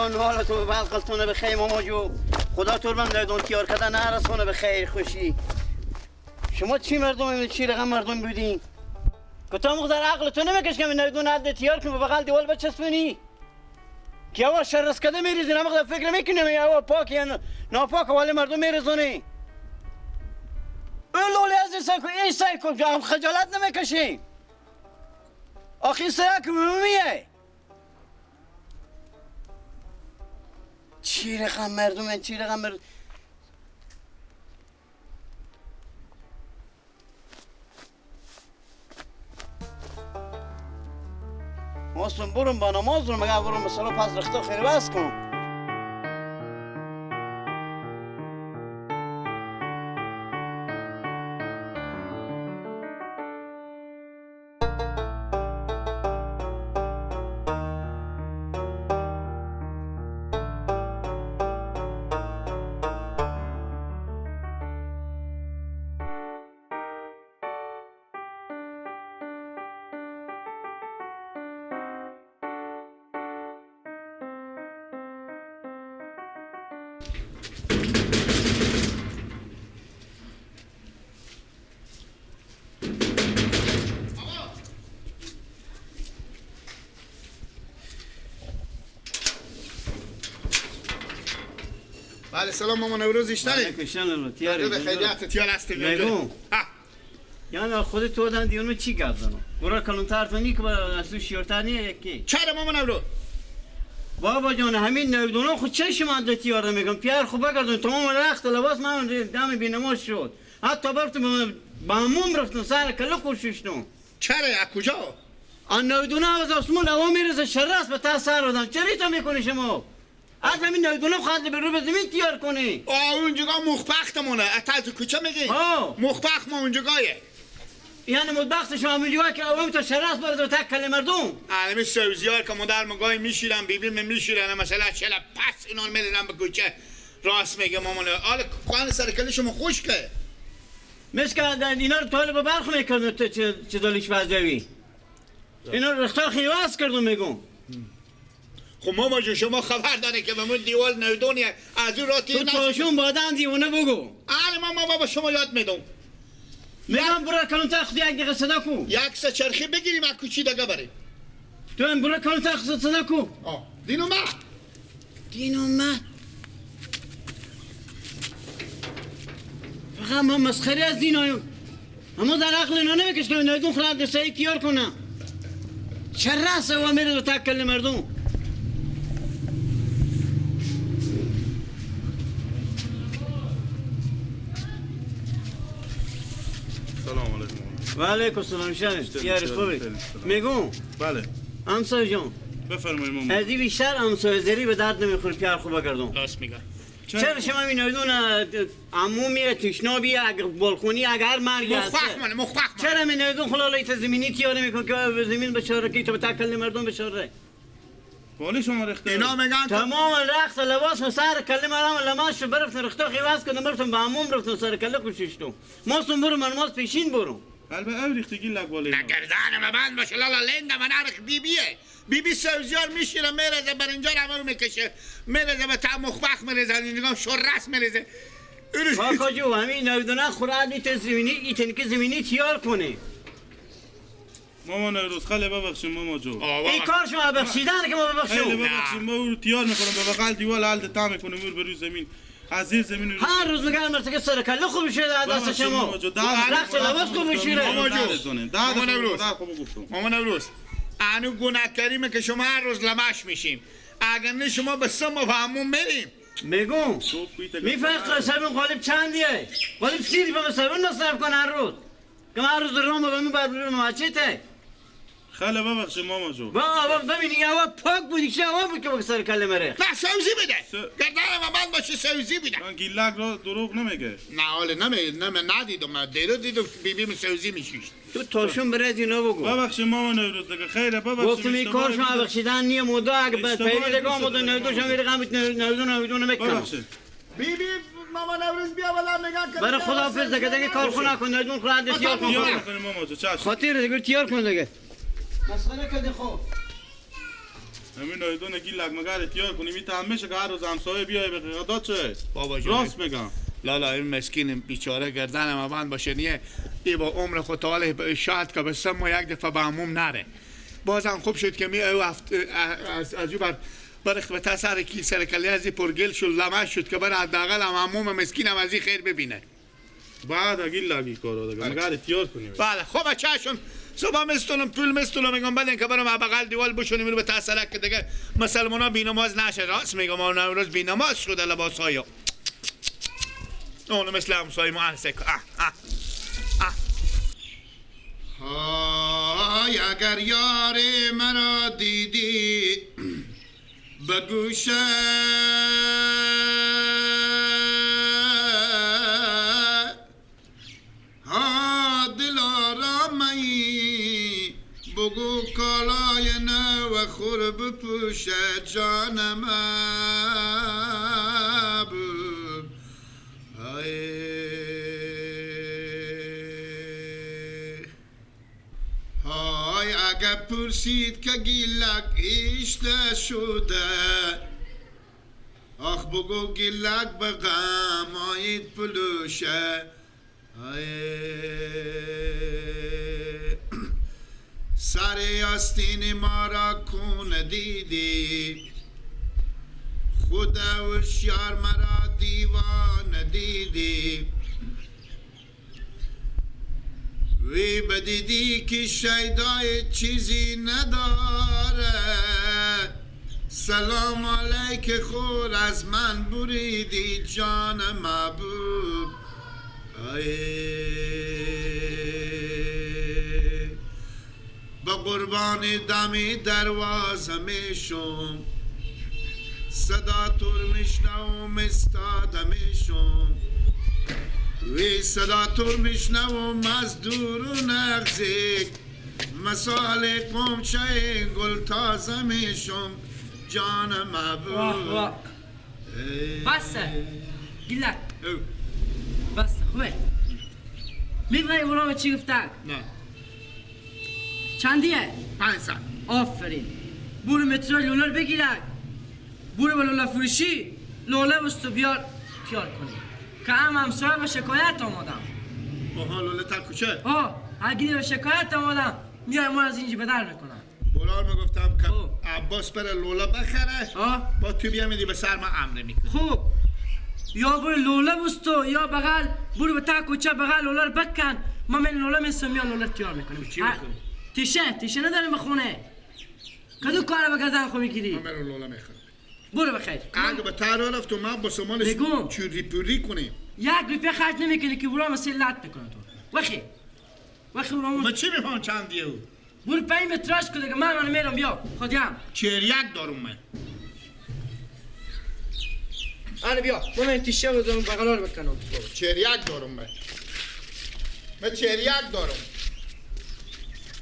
خدا نوالتون به بلقلتونه به خیر ماما جو. خدا تو رو من تیار کردن نرسونه به خیر خوشی. شما چی مردم چی رقم مردم بودین؟ که تا مقدار عقل تو نمیکش که من عدل تیار کنی به بغل دیوال بچسبونی؟ که اول شرس کده میریزین اما فکر میکنیم اول پاک یا ناپاک ولی مردم میریزونی. لولی از این سایکو این سایکو هم خجالت نمیکشیم. آخه این سایکو میمیه. چی رقم مردم چی رقم مردم. ماستون برم با نماز رو مگه برم مثلا پس رختا خیلی بس کن. بله سلام مامان نوروز ایشتنی کشتن تیاری به خیریت تیار هستی میگم یعنی خود تو دن دیونم چی گپ زنم برو کلونتر تو نی که از تو شیرتر نیه یکی چرا مامان نوروز بابا جان همین نودونا خود چشم عدل تیار میگم پیار خوب بگردون تمام رخت لباس من دم بینماز شد حتی برفتم با هموم رفتم سر کله خوششتم. چرا از کجا؟ آن نودونا از آسمون هوا میرسه شرس به تا سر آدم چرا تو میکنی شما؟ از همین نودونا خواهد به رو به زمین تیار کنی. آه اونجا مخبختمونه از تو کوچه میگی؟ مخبخت ما اونجایه. یعنی مدبخت شما اونجا که اوم تا شرس برد و تک کله مردم. عالم سوزیار که مادر مگای میشیرن بیبیم میشیرن مثلا چلا پس اینا میرن به کوچه. راست میگه مامان. آله قان سر کله شما خشکه. مثل که اینا رو طالب برخ میکردن چه دالیش بازدوی. اینا رو رختار خیواز کردم میگم. خب ماما جون شما خبر داره که به من دیوال نودونی از اون را تو تاشون بادم دیوانه بگو. آره ماما بابا شما یاد میدم. میگم برو کلونتر خودی یک دقیقه صدا کو. یک سه چرخی بگیریم از کوچی دیگه بریم. تو هم برو کلونتر خودی صدا کو. آه دینو ما. دینو ما. فقط ما مسخره از دینایم. اما در عقل اینا نمیکش که نودون خراب دسته تیار کنه. چرا سوا میره به تکل مردم. سلام علیکم. و علیکم السلام شانش. یاری خوبی؟ میگم. بله. همسایه جان. بفرمایید مامان. از این بیشتر همسایه زری به درد نمیخوره پیار خوبه گردم. راست میگه. چرا شما این نودون عمومی تشنابی اگر بالخونی اگر مرگ هست. مخفخ مخفخ. چرا این نودون خلاله زمینی تیاره میکنه که زمین بچاره کی تو به تکل مردم بچاره. بالی شما رخته. اینا میگن تمام رخت لباس و سر کله مرام لماش برفتن رخته خیواز کردم برفتم به عموم رفتم سر کله کوششتم. ماستم برو من ماست پیشین برو. قلب او ریختگی لگ بالی. نگردن من بند باشه لالا لنده من عرق بیبیه. بیبی سوزیار میشیره میرزه بر اینجا رو میکشه میرزه به تا مخبخ میرزه اینجا شرس میرزه. کاکا جو همین نودونه خورد ایت زمینی ایتن که زمینی تیار کنه. مامان نوروز خیلی ببخشید ماما جو. این کار شما بخشیدن که ما ببخشیم. خیلی ببخشید ما او رو تیار میکنم به بغل دیوال حالت تا میکنم اور بر روی زمین از زیر زمین هر روز میگم مرتکه که سر کله خوب شده از دست شما. رخت لباس خوب شده. ماما جو ماما نوروز ماما نوروز انو گناه کریمه که شما هر روز لمش میشیم. اگر نه شما به سم و همون میریم. میگم میفهم سرمون قالب چندیه؟ قالب 30 به سرمون مصرف کن هر روز. که هر روز رام به من بر ماچته. خیلی ببخشید ماما جو. بابا ببینی هوا پاک بود چه هوا بود که با سر کله مره. نه سوزی بده. گردن من بند باشه سوزی بده. من گیلک را دروغ نمیگه. نه حالا نمی ندیدم من دیرو دیدم بیبیم سوزی میشیشت. تو تاشون برای اینا بگو. ببخشید ماما نوروز دیگه خیره ببخشید. گفتم این کار شما بخشیدن نیه مودا اگه پیری دیگه آمد نودو شما میره غم نودو نودو نمیکنم. ببخشید. بیبی ماما نوروز بیا والا میگم که برای خداحافظ دیگه دیگه کارخونه کن نودون خورد تیار کن. ماما جو چشم. خاطر دیگه تیار کن دیگه. مسخره کردی خب. همین نایدون گیلک مگر تیار کنی می میشه که هر روز همسایه بیای به غدا چه؟ بابا جان راست بگم. لالا این مسکین بیچاره گردن ما بند باشه نیه. ای با عمر خود تعالی شاید که به سم یک دفعه به عموم نره. بازم خوب شد که می او از او بر به سر کی سر کلی از پرگل شد لمه شد که بر حداقل هم عموم مسکینم از این خیر ببینه. بعد اگه لگی کارو دیگه مگر تیار کنیم. بله خب چشم صبح مستونم پول مستونم میگم بدین که برم بغل دیوال بشونیم رو به تسلک که دیگه مسلمونا بی‌نماز نشه. راست میگم اون امروز بی‌نماز شده لباسایا. اون مثل همسایه ما انسک. های اگر یار مرا دیدی به گوشه ها دل آرامایی بگو کالای نو خور بپوشه جان محبوب. های اگر پرسید که گیلک ایشته شده آخ بگو گیلک به غم آید پلوشه. سر آستین ما را کون دیدی خود هوشیار مرا دیوانه دیدی وی بدیدی که شیدای چیزی نداره سلام علیک خور از من بریدی جان محبوب. با قربان دمی دروازه میشم صدا تور میشنوم استاده میشم وی صدا تور میشنوم از دور و نزدیک مثال قمچه گل تازه میشم جان محبوب. بسه گیلک بس خوبه. میفهمی اونا چی گفتن؟ نه. چندیه؟ 500. آفرین. برو مترو لولا رو بگیرک. برو به لولا فروشی لولا بستو بیار تیار کنی. که هم همسایه به شکایت آمادم. آها لولا تا کوچه؟ آه اگه به شکایت آمادم میای ما از اینجا بدر میکنم. بلال میگفتم که عباس بره لولا بخره. با تو بیا میدی به سر ما امر میکنی. خوب. یا برو لولا بستو یا بغل برو به تا کوچه بغل لولا رو بکن. ما من لولا میسم میان لولا تیار میکنیم. چی میکنی؟ تیشه نداریم به خونه. کدو کارو به گردن خو میگیری؟ من برو لولا میخرم. برو بخیر. اگه به تارا رفت و ما با سامانش چوری پوری کنیم. یک روپیه خرج نمیکنی که برو مثل لط میکنه تو. وخی برو. من چی میفهم چندیه او؟ برو 5 متراژ کن دیگه. من میرم بیا. خودم. 41 دارم من. آره بیا. من تیشه بزنم بغلا رو بکنم. 41 دارم من. من 41 دارم.